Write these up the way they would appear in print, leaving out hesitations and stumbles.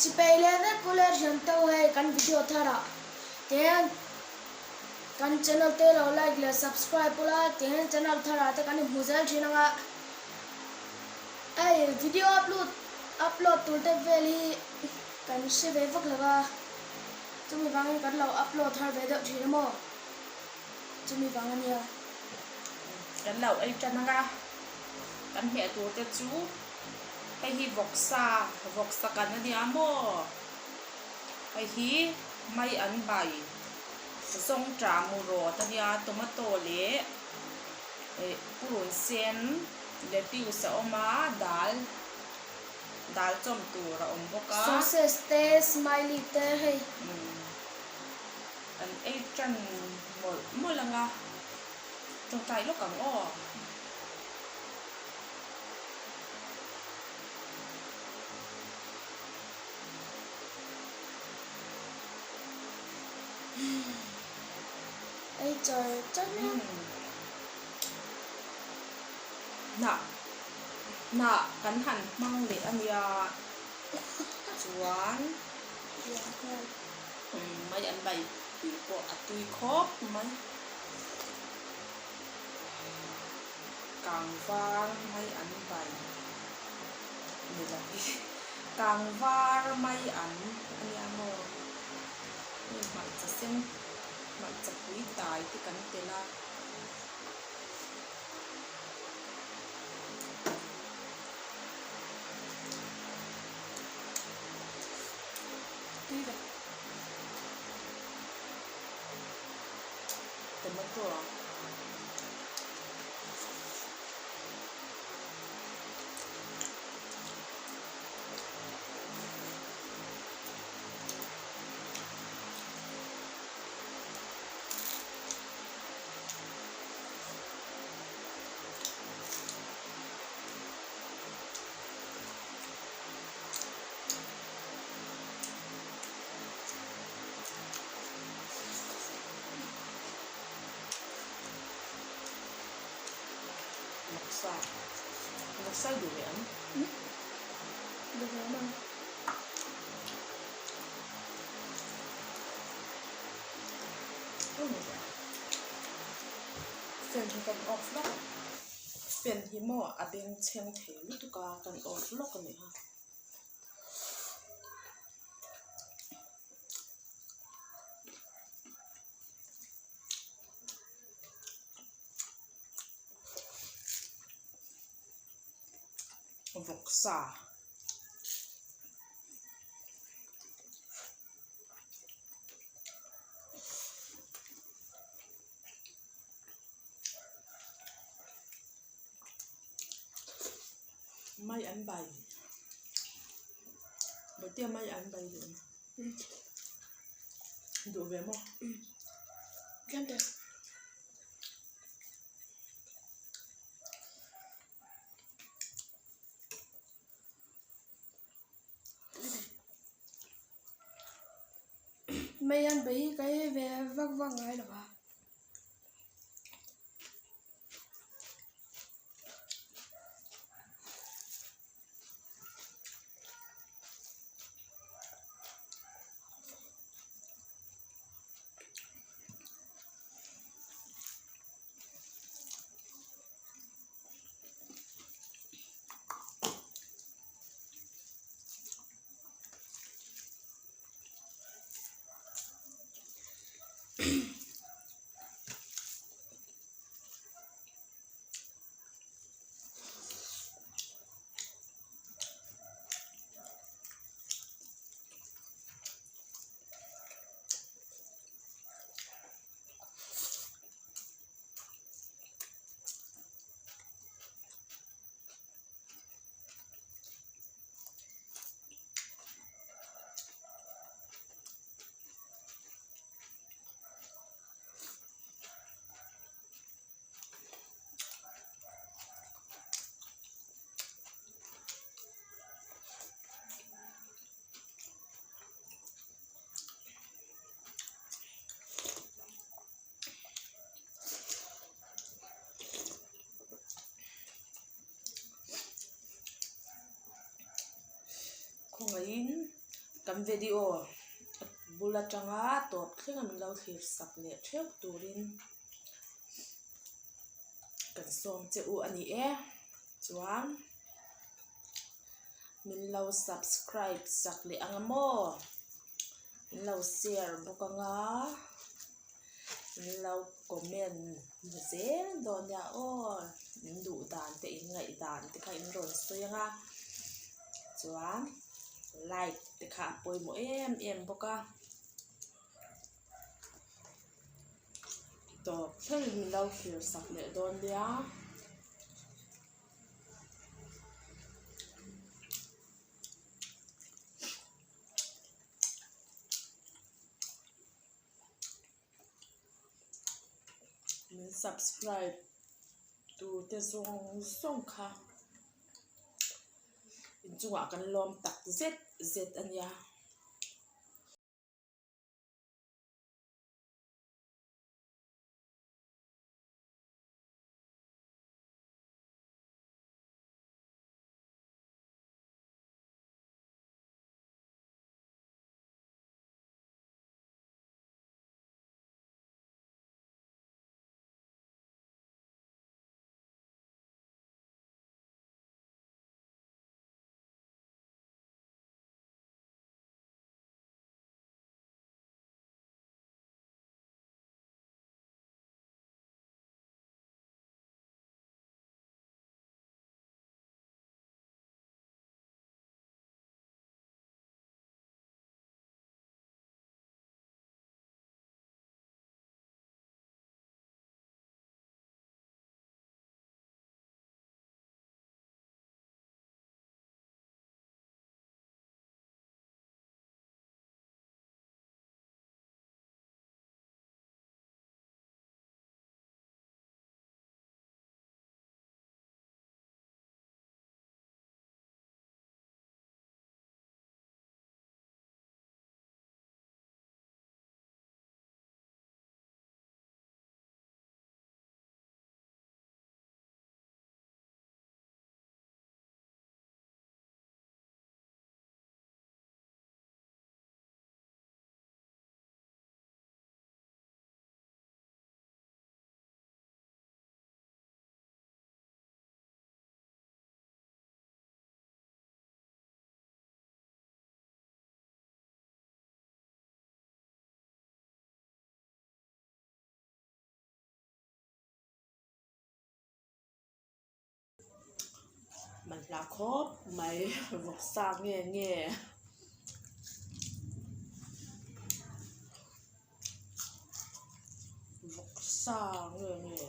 Chipei leh vek ule hriam teuh hei kan video thar ah te hian kan channel te lo like leh subscribe ula ti hian channel thar ah te kan inhmu zel thin anga hei video upload upload tur te vel hi kan hre ve vak lo va chumi vangin kan lo upload har ve deuh thin a maw chumi vang ania. Kan lo ei tan anga kan hmeh tur te chu hei hi vawksa vawksa kan ania maw hei hi mai an bai zawngṭah mu rawt ania tomato leh eh purun sen lettuce a awm a dal dal chawm tur a awm bawk a. Sauces te smiley te hei. Kan ei ṭan mawlh mawlh anga tawngtai lawk ang aw. Ei char char mai a. Hnah hnah kan han hmang leh a nia chuan mai an bai tih pawh a tui khawp mai. Kangvar mai an bai ni lo hi kangvar mai an a nia maw hei hmarcha sen hmarcha pui tai te kan tel a. Tomato a. Vawksa vawksa i duh ve ang. Duh ve ang. Fan hi kan off lawk fan hi maw a bengchheng thei lutuk a kan off lawk a ni a. Vawksa Mai an bai Bawihtea mai an bai duh ang duh ve maw Tlem te. Mai an bai hi ka ei ve vak vak ngai lo va. Khawngaihin. Kan video bul atanga tawp thleng a min lo thlir sak leh theuh turin kan sawm che u a ni e. Chuan min lo subscribe sak leh ang a maw? Min lo share bawk ang a, min lo comment zel dawn nia aw. Min duh dan te in ngaih dan te kha in rawn sawi ang a, chuan like te kha a pawimawh em em bawk a. Tawp thleng min lo thlir sak leh dawn nia. Min subscribe tu te zawng zawng kha inchungah kan lawm tak zet zet a nia. Manhla khawp mai vawksa nge nge vawksa nge nge.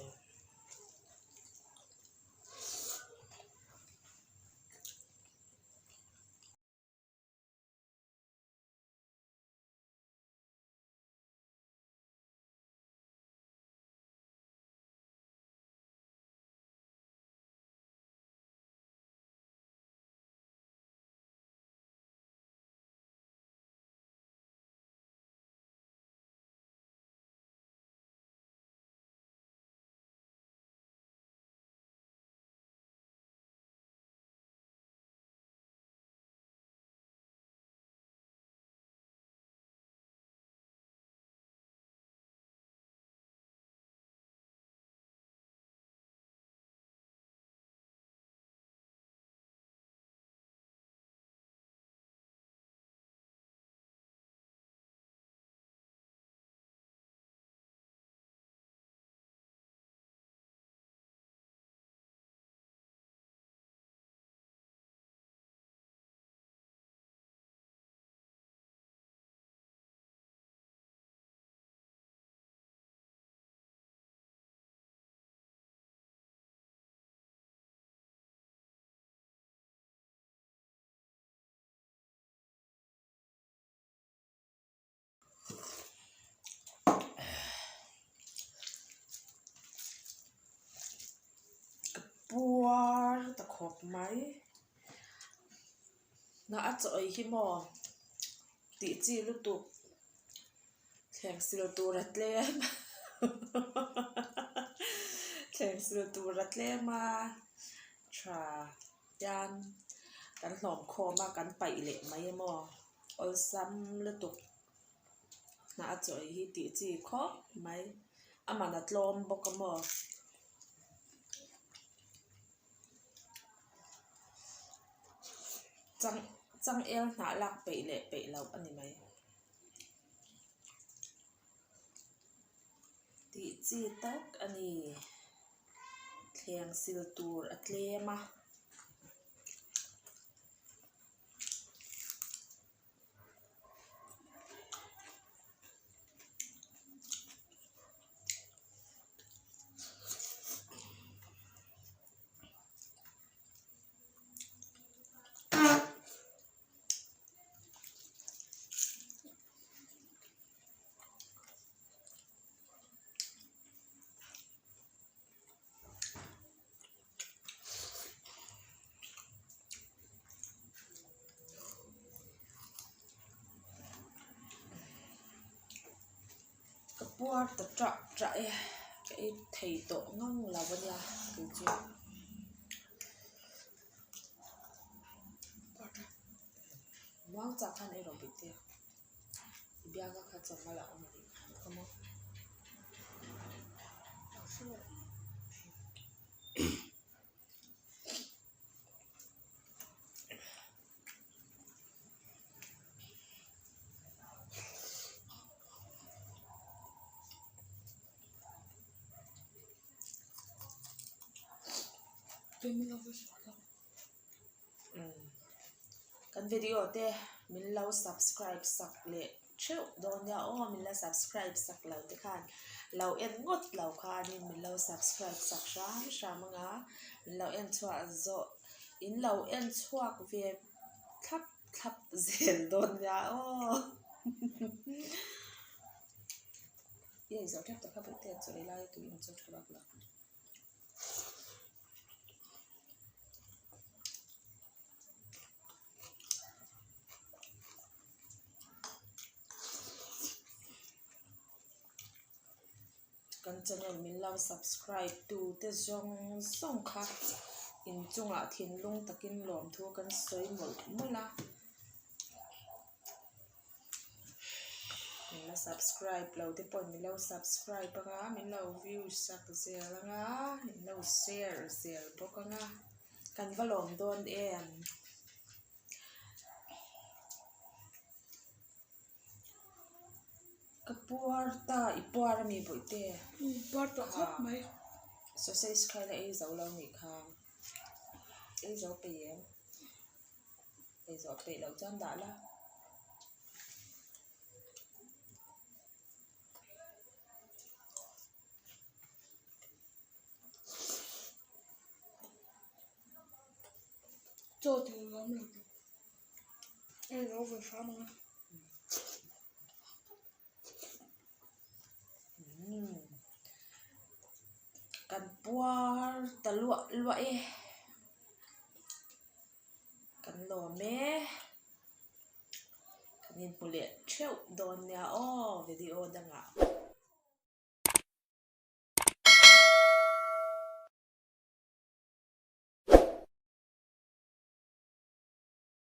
Ka puar ta khawp mai na a chaw ei hi maw tih chi lutuk thleng sil tur a tlem thleng sil tur a tlem a tha hian kan hlawm khawm a kan paih leh mai a maw. Awlsam lutuk hnah a chaw ei hi tih chi khawp mai a man a tlawm bawk a maw. Chang changel hnah lak peih leh peih loh a ni mai. Tih chi tak a ni. Thleng sil tur a tlem a. Ka puar ta ṭah ṭah e ka ei thei tawh ngang lo a nia kei chu. Muang chak khan ei rawh bik te i bianga kha chawhmel a awm a nih kha maw. Kan video te min lo subscribe sak leh theuh dawn nia aw min la subscribe sak lo te khan lo en ngawt lo khanin min lo subscribe sak hram hram anga min lo en chhuah zawh in lo en chhuak ve thlap thlap zel dawn nia aw i ei zawh tep tawh kha bawihte a chaw ei lai a tui in chaw tha vak lo. Kan channel min lo subscribe tu te zawng zawng kha inchungah thinlung takin lawmthu kan sawi mawlh mawlh a. Min la subscribe lo te pawhin min lo subscribe anga min lo view sak zel anga min lo share zel bawk anga kan va lawm dawn em. Ka puar ta i puar ami bawihte. Puar tawh khawp mai. Sausage kha ila ei zo lo nih kha ei zo peih em. Ei zawh peih loh chuan dah la. Chaw tur a awm lo tawp. Ei lo ve hram ang a. Kan puar ta luah luah e. Kan lawm e. Kan inhmu leh theuh dawn nia aw video dangah.